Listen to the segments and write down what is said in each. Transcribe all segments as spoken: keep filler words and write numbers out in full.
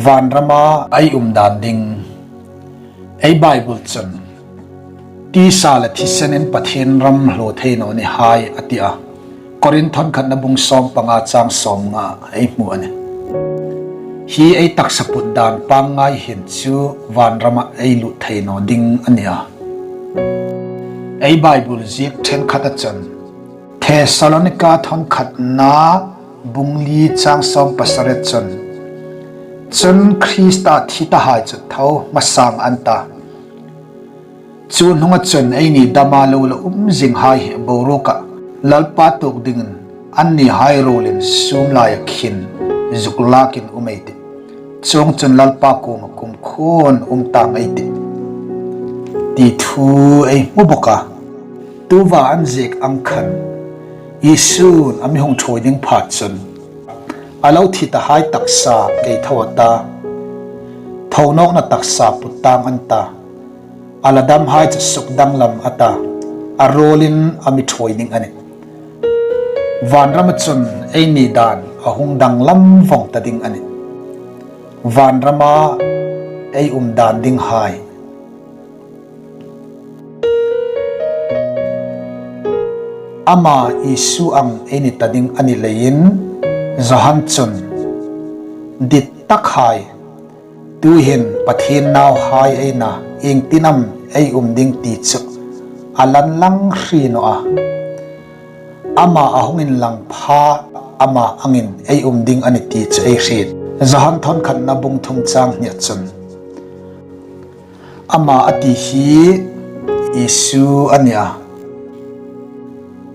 Vanrama ei um dan ding. Ei Bible chun, "Tisa le thisenin Pathien ram hluo thei naw ni hai," a ti a. Korinth khatna bung sawm panga chang sawmnga ei hmu a nih. Hi ei taksa put dan pangngai hin chu vanrama ei lut thei naw ding a nih a. Ei Bible ziek ṭhenkhat a chun, Thessalonika khatna bung li chang sawm pasari chun, "Chun Krista thi tahai chu tho hmasang an ta. Chu hnunga chun eini dama lo la um zing hai hi boruoka Lalpa tuok dingin anni hai ruolin sum laia khin zuk lakin um ei tih. Chuongchun Lalpa kuoma kumkhuoin um tang ei tih," ti thu ei hmu bawk a. Tuta an ziek ang khan, Isun a mi hung ṭhuoi ding pha chun, a lo thi tahai taksa kei tho a ta, thonawkna taksa put tang an ta, a la damhai chu sukdanglam a ta, a ruolin a mi ṭhuoi ding a nih. Vanrama chun eini dan a hung danglam vawng ta ding a nih. Vanrama ei um dan ding hai. Ama Isu ang ei ni ta ding a ni leiin, Johan chun, "Dit tak hai, tuhin Pathien nauhai ei na, iengtin am ei um ding ti chu a lan lang hri naw a. Ama a hung inlang pha, ama angin ei um ding a nih ti chu ei hriet." Johan khatna bung thum chang hnia chun, ama a ti hi Isu a nih a.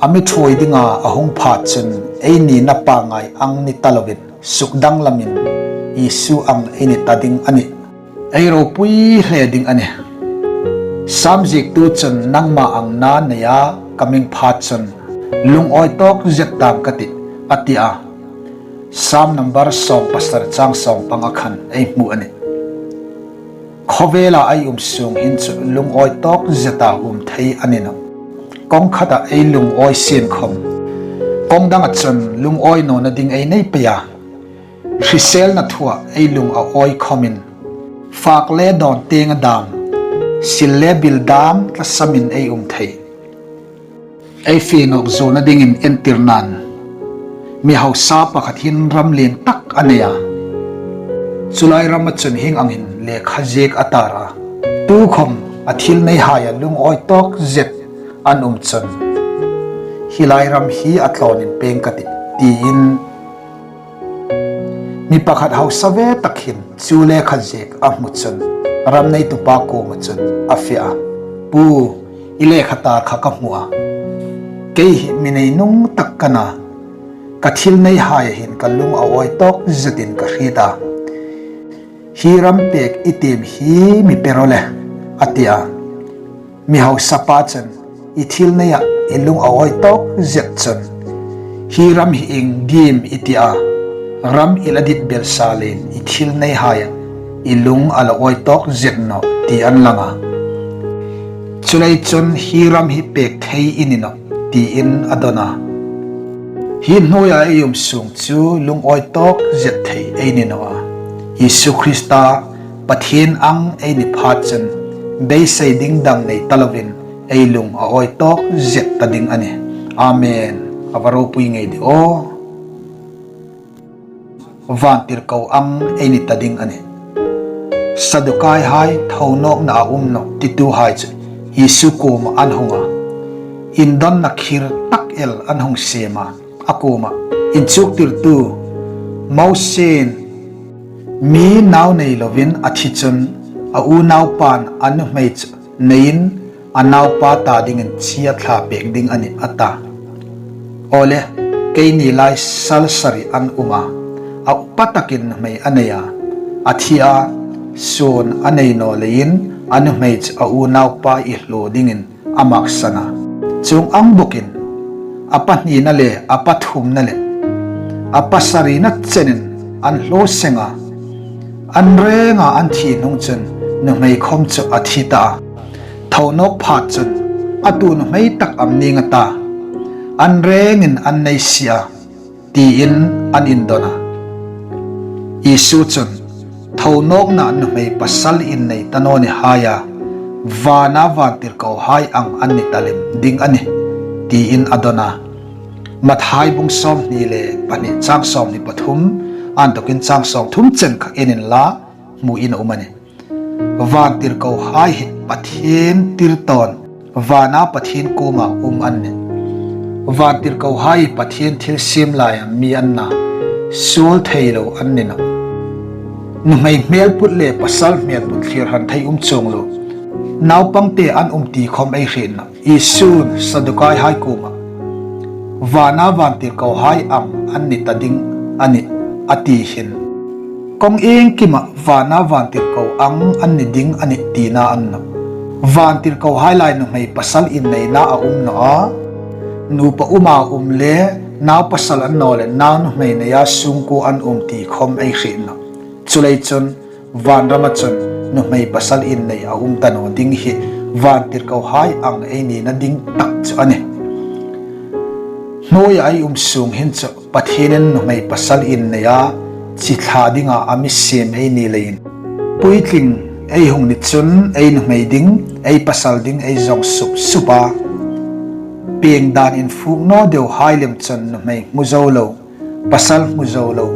A mi ṭhuoi dinga a hung pha chun eini na pangngai ang ni ta lovin, sukdanglamin Isu ang ei ni ta ding a nih. Ei ropui hle ding a nih. Sam ziektu chun, "Nangma ang na neia ka mi hung pha chun lungawi tawk zet tang ka tih," a ti a. Sam number sawm pasari chang sawm panga khan ei hmu a nih. Khawvela ei um sung hin chu lungawi tawk zeta um thei a ni nawh. Kawng khata ei lungawi sien khawm, kawng danga chun lungawi nawna ding ei nei pei a. Hriselna thua ei lung a awi khawmin, fak le dawn tienga dam, sil le bil dam tlasamin ei um thei. Ei fe nawk zawna dingin entirnan, mi hausa pakhat hin ram lien tak a nei a. Chu lai rama chun hieng angin lekha ziek a tar a. Tukhawm a thil neihaia lungawi tawk zet an um chun, "Hi lai ram hi a tlawnin peng ka tih," tiin mi pakhat hausa ve tak hin chu lekha ziek a hmu chun, ram neitupa kuoma chun a fe a, "Pu, i lekha tar kha ka hmu a. Kei hi mi neinung tak ka na, ka thil neihaia hin ka lung a awi tawk zetin ka hriet a. Hi ram pek i tiem hi mi pe rawh le," a ti a. Mi hausa pa chun, "I thil neia i lung a awi tawk zet chun, hi ram hi ieng diem i ti a, ram i la dit belsa leiin i thil neihaia i lung a la awi tawk zet nawh," ti an lang a. "Chuleiin chun hi ram hi pek thei i ni nawh," tiin a dawn a. Hi hnuoia ei um sung chu lungawi tawk zet thei ei ni naw a. Isu Krista Pathien ang ei ni pha chun, beisei ding dang nei ta lovin, ei lung a awi tawk zet ta ding a nih. Amen. A va ropui ngei de aw. Vantirko ang ei ni ta ding a nih. Sadukaihai, thonawkna a um nawh tituhai chu Isu kuoma an hung a, indonna khir tak el an hung siem a. A kuoma, "Inchuktirtu, Mosie'n mi nau nei lovin a thi chun, a unaupan a nuhmei chu neiin a naupa ta dingin chi a thla pek ding a nih," a ta. Awle, keini lai sal sari an um a, a upa takin nuhmei a nei a, a thi a, suon a nei naw leiin a nuhmei chu a unaupa i hluo dingin a maksan a. Chuong ang bawkin, a pahnina le a pathumna le a pasarina chenin an hluo seng a. An renga an thi hnung chun nuhmei khawm chu a thi ta a. Thonawk pha chun, "A tu nuhmei tak am ning a ta? An rengin an nei si a," tiin an indawn a. Isu chun, Thonawkna nuhmei pasal innei ta naw ni hai a, vana vantirkohai ang an ni ta lem ding a nih, tiin a dawn a. Mathai bung sawmhni le pahni chang sawmhni pathum, a inthawkin chang sawmthum chen kha en inla, hmu in a um a nih. Vantirkohai hi Pathien tirtawn, vana Pathien kuoma um an nih. Vantirkohai Pathien thilsiem laia mi an na, suol thei lo an ni nawh. Nuhmei hmel put le pasal hmel put thlir hran thei um chuong lo, naupangte an um ti khawm ei hriet nawh. Isun Sadukaihai kuoma, vana vantirkohai ang an ni ta ding a nih, a ti hin, kawng iengkima vana vantirko ang an ni ding a nih tina a ni nawh. Vantirkohai lai nuhmei pasal inneina a um naw a, nupa uma um le, nau pasal an naw le, nau nuhmei neia sungkuo an um ti khawm ei hriet nawh. Chuleiin chun, vanrama chun nuhmei pasal innei a um ta naw ding hi vantirkohai ang ei nina ding tak chu a nih. Hnuoia ei um sung hin chu Pathienin nuhmei pasal inneia, chithla dinga a mi siem ei ni leiin, puitling ei hung ni chun ei nuhmei ding, ei pasal ding ei zawng sup sup a. Pieng dan infuk naw deuhai lem chun nuhmei hmu zo lo, pasal hmu zo lo,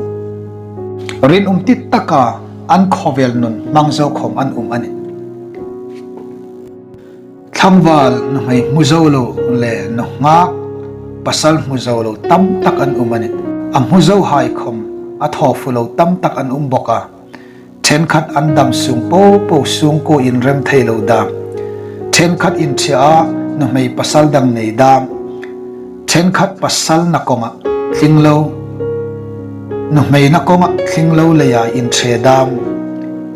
rinum ti taka an khawvel nun hmang zo khawm an um a nih. Tlangval nuhmei hmu zo lo le nunghak pasal hmu zo lo tam tak an um a nih. A hmu zohai khawm a thaw fu lo tam tak an um bawk a. Ṭhenkhat an dam sung popo sungkuo inrem thei lo dam, ṭhenkhat inṭhea nuhmei pasal dang nei dam, ṭhenkhat pasal na kawnga tling lo, nuhmei na kawnga tling lo leia inṭhe dam,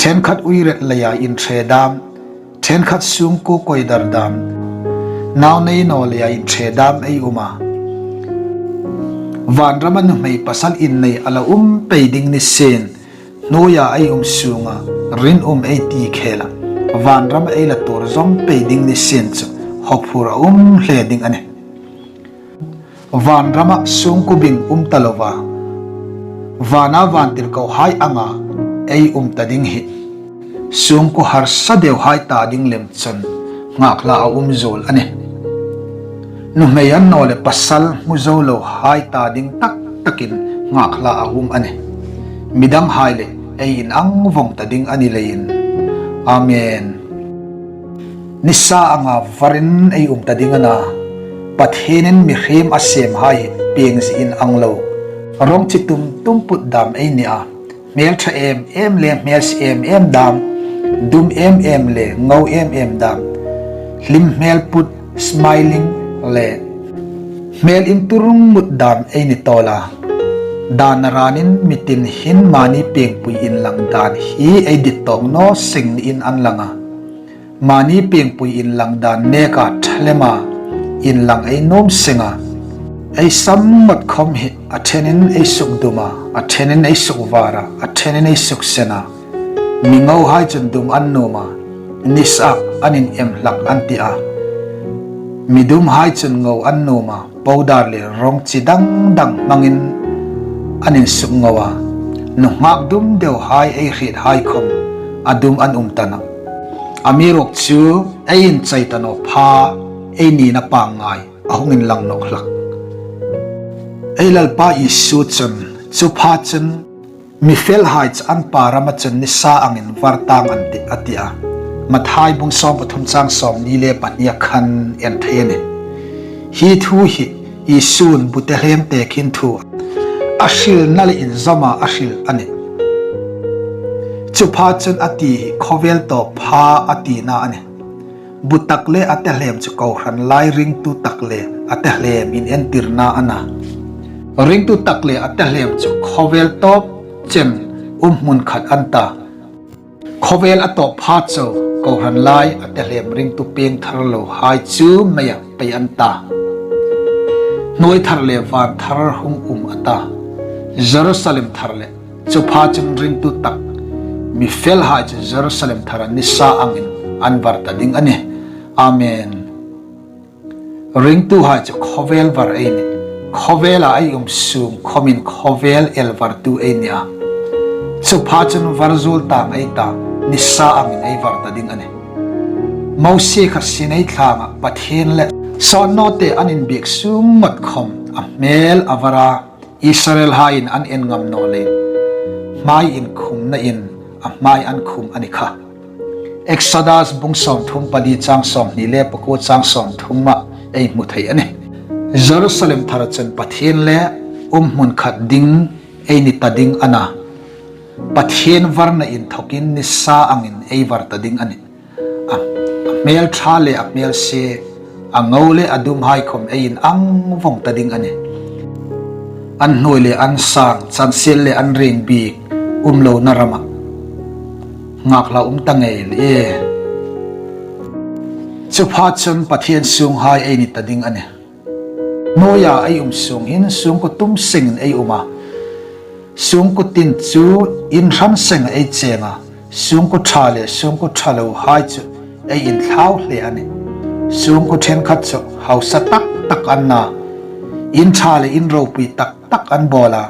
ṭhenkhat uiret leia inṭhe dam, ṭhenkhat sungkuo koidar dam, nau nei naw leia inṭhe dam ei um a. Vanrama nuhmei pasal innei a la um pei ding ni sien, hnuoia ei um sunga rinum ei ti khela, vanrama ei la tuor zawm pei ding ni sien chu hawphur a um hle ding a nih. Vanrama sungkuo bing um ta lova, vana vantirkohai anga ei um ta ding hi, sungkuo harsa deuhai ta ding lem chun nghakhlaa a um zuol a nih. Nuhmei an naw le pasal hmu zo lohai ta ding tak takin nghakhlaa a um a nih. Midanghai le ei inang vawng ta ding a ni leiin. Amen. Nisa anga varin ei um ta ding a na, Pathienin mihriem a siemhai hi piengzie inang lo, rawng chi tum tum put dam ei ni a. Hmel ṭha em em le hmel si em em dam, dum em em le ngo em em dam, hlim hmel put, smiling, le hmel intur ngut dam ei ni tawl a. Dan a ranin mitin hin mani piengpui inlang dan hi ei dit tawk naw seng niin an lang a. Mani piengpui inlang dan neka ṭha lema inlang ei nuom seng a. Ei sam ngot khawm hi a ṭhenin ei suk dum a, a ṭhenin ei suk var a, a ṭhenin ei suk sen a. Mi ngohai chun dum an nuom a, nisa an in em hlak an ti a. Mi dumhai chun ngo an nuom a, powder le rawng chi dang dang hmangin an in suk ngo a. Nunghak dum deuhai ei hriethai khawm a dum an um ta nawh. Amiruokchu ei inchai ta naw pha ei nina pangngai a hung inlang nawk hlak. Ei Lalpa Isu chun, chu pha chun mi felhai chu an pa rama chun nisa angin var tang an tih, a ti a. Mathai bung sawm pathum chang sawmhni le pahni a khan en thei a nih. Hi thu hi Isun bu tehlem te khin thu a hrilna le inzawma a hril a nih. Chu pha chun a ti hi khawvel tawp pha a tina a nih. Bu tak le a tehlem chu kohran lai ringtu tak le a tehlem inentirna a na. Ringtu tak le a tehlem chu khawvel tawp chen um hmun khat an ta. Khawvel a tawp pha chau kohran lai a tehlem ringtu piengthar lohai chu meia pei an ta. Hnuoi thar le van thar hung um a ta. Jerusalem thar le chu pha chun ringtu tak mi felhai chu Jerusalem thara nisa angin an var ta ding a nih. Amen. Ringtuhai chu khawvel var ei nih. Khawvela ei um sung khawmin khawvel el vartu ei ni a. Chu pha chun var zuol tâng ei ta, nisa angin ei var ta ding a nih. Mosie kha Sinai thlângah Pathien le sawn nawte an inbiek sûng ngot khawm a hmêl a var a, Israelhaiin an en ngam naw leiin hmai inkhumnain a hmai an khum a ni kha. Exodus bung sâwmthum pali châng sâwmhni le pakuo châng sâwmthumah ei hmu thei a nih. Jerusalem thara chun Pathien le umhmun khat ding ei ni ta ding a na, Pathien varna inthawkin nisa angin ei var ta ding a nih. A hmêl ṭha le a hmêl sie, a ngo le a dumhai khawm ei inang vawng ta ding a nih. An hnuoi le an sâng, chanchin le an rieng bik um lona ramah ngâk hla um ta ngei le. Chu pha chun Pathien sûnghai ei ni ta ding a nih. Hnuoia ei um sûng hin sûngkuo tum sengin ei um a, sûngkuo tin chu in hran sengah ei cheng a, sûngkuo ṭha le sûngkuo ṭha lohai chu ei inthlau hle a nih. Sûngkuo ṭhenkhat chu hausa tak tak an na, in ṭha le in ropui tak tak an bâwl a,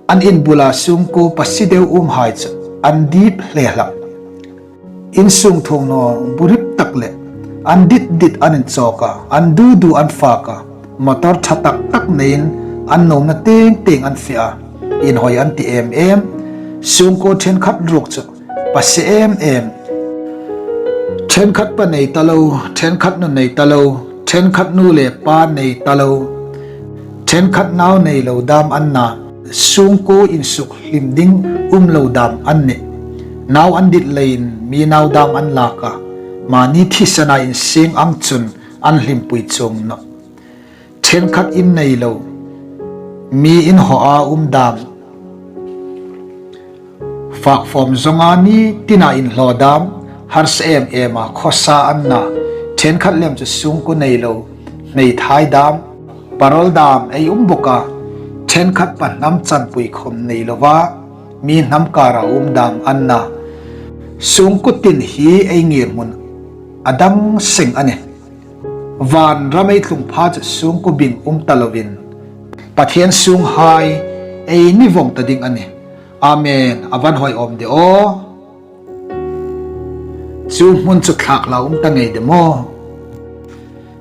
an in bula sûngkuo pasie deu umhai chu an dip hle hlak. In sûng thuong naw burip tak le an dit dit an inchawk a, an du du an fâk a, motor ṭha tak tak neiin an nuomna tieng tieng an fe a, inhawi an ti êm êm. Sûngkuo ṭhenkhat ruok chu pasie êm êm, ṭhenkhat pa nei ta lo, ṭhenkhat nu nei ta lo, ṭhenkhat nu le pa nei ta lo, ṭhenkhat nau nei lo dâm an na, sûngkuo insukhlim ding um lo dâm an nih. Nau an dit leiin mi nau dâm an lâk a, mani thisena inseng ang chun an hlimpui chuong nawh. Ṭhenkhat in nei lo, mi inhawia um dâm, fâk fâwm zawnga ni tina inhlaw dâm, harsa êm êma khawsa an na, ṭhenkhat lem chu sûngkuo nei lo, hmeithai dâm, parol dâm ei um bawk a, ṭhenkhat pa hnam chanpui khawm nei lova, mi hnam kâra um dâm an na. Sûngkuo tin hi ei ngirhmun a dang seng a nih. Vânram ei tlung pha chu sûngkuo bing um ta loin Pathien sûnghai ei ni vawng ta ding a nih. Amen. A va inhawi âwm de aw. Chu hmun chu thlâk hla um ta ngei de maw?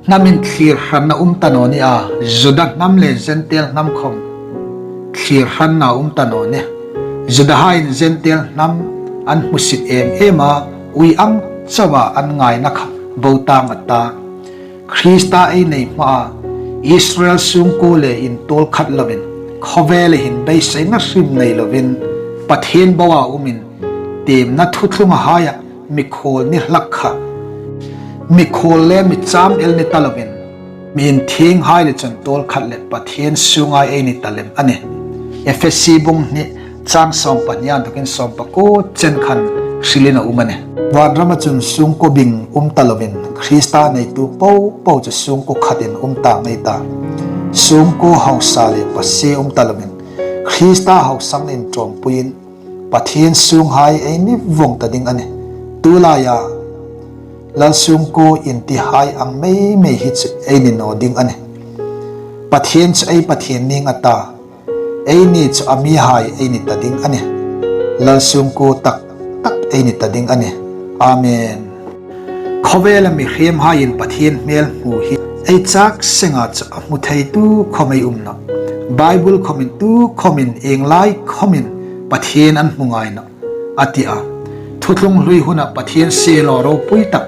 Hnamin thlîr hranna um ta naw ni a, Juda hnam le Jentail hnam khawm thlîr hranna um ta naw ni. Judahaiin Jentail hnam an hmusit êm êm a, ui ang chauha an ngaina kha bo tâng a ta. Krista ei nei hmaa Israel sûngkuo le intuol khat loin, khawvela hin beiseina hrim nei loin, Pathien boa umin, tiemna thuthlunghaiah mikhuol ni hlak kha, mikhuol le mi châm el ni ta loin, mi inthienghai le chun tuol khat le Pathien sûnghai ei ni ta lem a nih. Ephesi bung hni châng sâwm pahni a inthokin sâwm pakuo chen khan hrilin a um a nih. Vânrama chun sûngkuo bing um ta loin Krista neitu po po chu sûngkuo khatin um tâng ei ta. Sûngkuo hausa le pasie um ta loin Krista hausangin ṭawmpuiin Pathien sûnghai ei ni vawng ta ding a nih. Tulaia lal sûngkuo intihai ang mei mei hi chu ei ni naw ding a nih. Pathien chu ei Pathien nîng a ta, eini chu a mihai ei ni ta ding a nih. Lal sûngkuo tak tak ei ni ta ding a nih. Amen. Khawvela mihriemhaiin Pathien hmêl hmu hi ei châk senga chu a hmu thei tukhawm ei um nawh. Bible khawmin tukhawmin ieng lai khawmin Pathien an hmu ngai nawh, a ti a. Thuthlung hlui huna Pathien siehlaw ropui tak,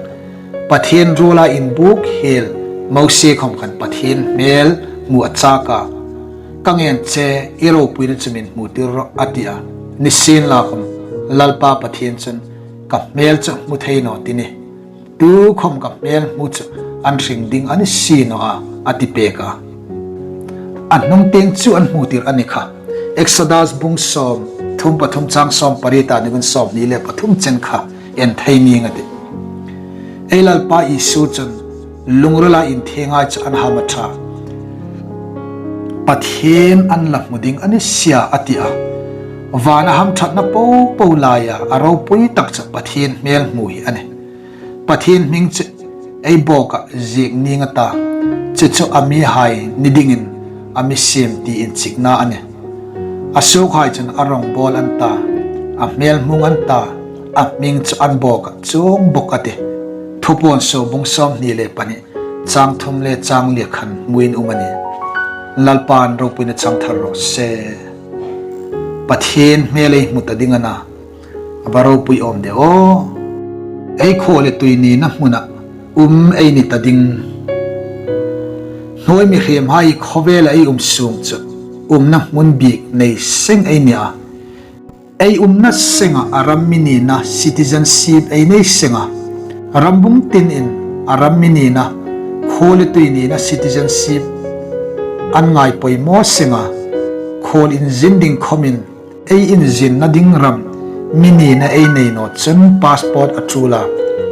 Pathien ruola inbûk hiel Mosie khawm khan Pathien hmêl hmu a châk a. Ka ngên che, i ropuina chu min hmutir rawh, a ti a. Nisienlakhawm Lalpa Pathien chun, ka hmêl chu hmu thei naw ti nih. Tukhawm ka hmêl hmu chu an hring ding a ni si naw a, a ti pêk a. A hnung tieng chu an hmutir a ni kha. Exodus bung sâwmthum pathum châng sâwm pariet a inthokin sâwmhni le pathum chen kha en thei nîng a tih. Ei Lalpa Isu chun lungrila inthienghai chu an hamṭha, Pathien an la hmu ding a ni si a, a ti a. Vâna hamṭhatna po po laia a ropui tak chu Pathien hmêl hmu hi a nih. Pathien hming chu ei bâwkah ziek nîng a ta, chu chu a mihai ni dingin a mi siem ti inchikna a nih. A suokhai chun a rawngbâwl an ta. A hmel hmung an ta, a hming chu an bawk a, chuong bawk a tih. Thupuon suo bung sawmhni le pahni, chang thum le chang li khan hmuin um a nih. Lalpan ropuina chang thar raw se. Pathien hmel ei hmu ta ding a na, a va ropui awm de aw. Ei khaw le tui nina hmuna um ei ni ta ding. Hnuoi mihriemhai khawvela ei um sung chu umna hmun bik nei seng ei ni a. Ei umna senga a ram mi nina citizenship ei nei seng a. Ram bung tinin a ram mi nina, khaw le tui nina citizenship an ngai poimaw seng a. Khawl inzin ding khawmin ei inzinna ding ram mi nina ei nei naw chun passport a ṭul a,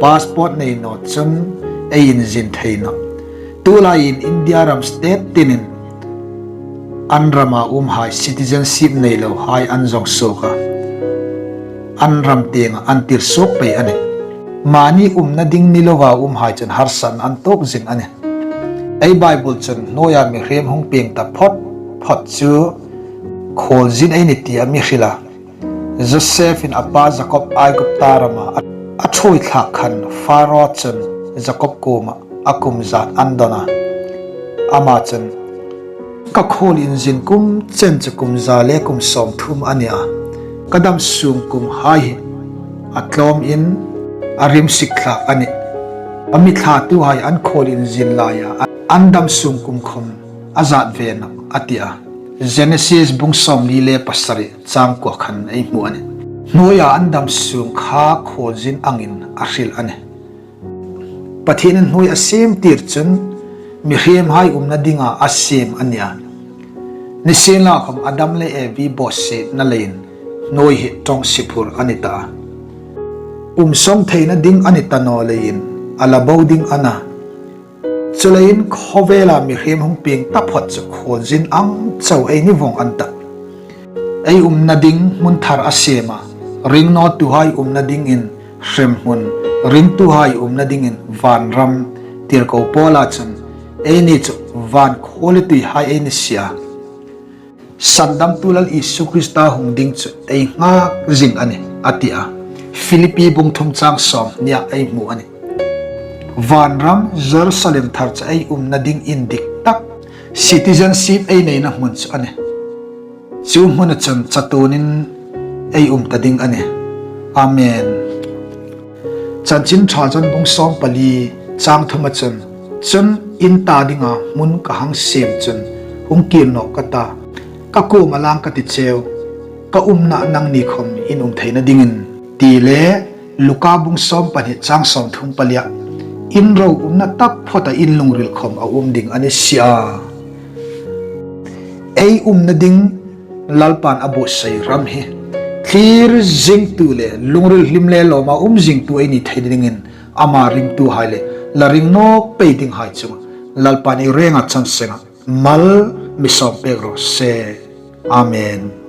passport nei naw chun ei inzin thei nawh. Tulaiin India ram state tinin an rama umhai citizenship nei lohai an zong suok a, an ram tienga an tir suok pei a nih. Mani umna ding ni loa umhai chun harsatna an tuok zing a nih. Ei Bible chun hnuoia mihriem hung pieng ta phawt phawt chu khawl zin ei ni ti a mi hril a. Joseph-in a pa Jacob Aigupta rama a, a ṭhuoi thlak khan Pharaoh chun Jacob kuoma a kum zat an dawn a. Ama chun, "Ka khawl inzin kum chen chu kum za le kum sawmthum a ni a. Ka dam sung kum hai hi a tlawmin a rimsik thlak a nih. A mi thlatuhai an khawl inzin laia an dam sung kum khawm a zat ve nawh," a ti a. Genesis bung sawmli le pasari chang kua khan ei hmu a nih. Hnuoia an dam sung kha khawl zin angin a hril a nih. Pathienin hnuoi a siem tir chun mihriemhai umna dinga a siem a ni a. Nisienlakhawm Adam le Evi bawsietna leiin hnuoi hi ṭawng siphur a ni ta a. Um sawm theina ding a ni ta naw leiin a la bo ding a na. Chuleiin khawvela mihriem hung pieng taphawt chu khawl zin ang chau ei ni vawng an tah. Ei umna ding hmun thar a siem a, ringnawtuhai umna dingin hremhmun, ringtuhai umna dingin vanram, tirko Paula chun eini chu van khaw le tuihai ei ni si a. Sandamtu Lal Isu Krista hung ding chu ei nghak zing a nih, a ti a. Philippi bung thum chang sawmhnia ei hmu a nih. Vanram Jerusalem thar chu ei umna ding indik tak, citizenship ei neina hmun chu a nih. Chu hmuna chun chatuonin ei um ta ding a nih. Amen. Chanchin Ṭha John bung sawmpali chang thuma chun, "Chun in ta dinga hmun ka hang siem chun hung kir nawk ka ta, ka kuoma lang ka ti cheu, ka umna nangni khawm in um theina dingin," ti le Luka bung sawmpahni chang sawmthum palia, "In ro umna taphawta in lungril khawm a um ding a ni si a." Ei umna ding Lalpan a buotsai ram hi thlir zingtu le lungril hlim le lawma um zingtu ei ni thei dingin ama ringtuhai le la ring nawk pei dinghai chunga Lalpan ei renga chang senga mal mi sawm pek raw se. Amen.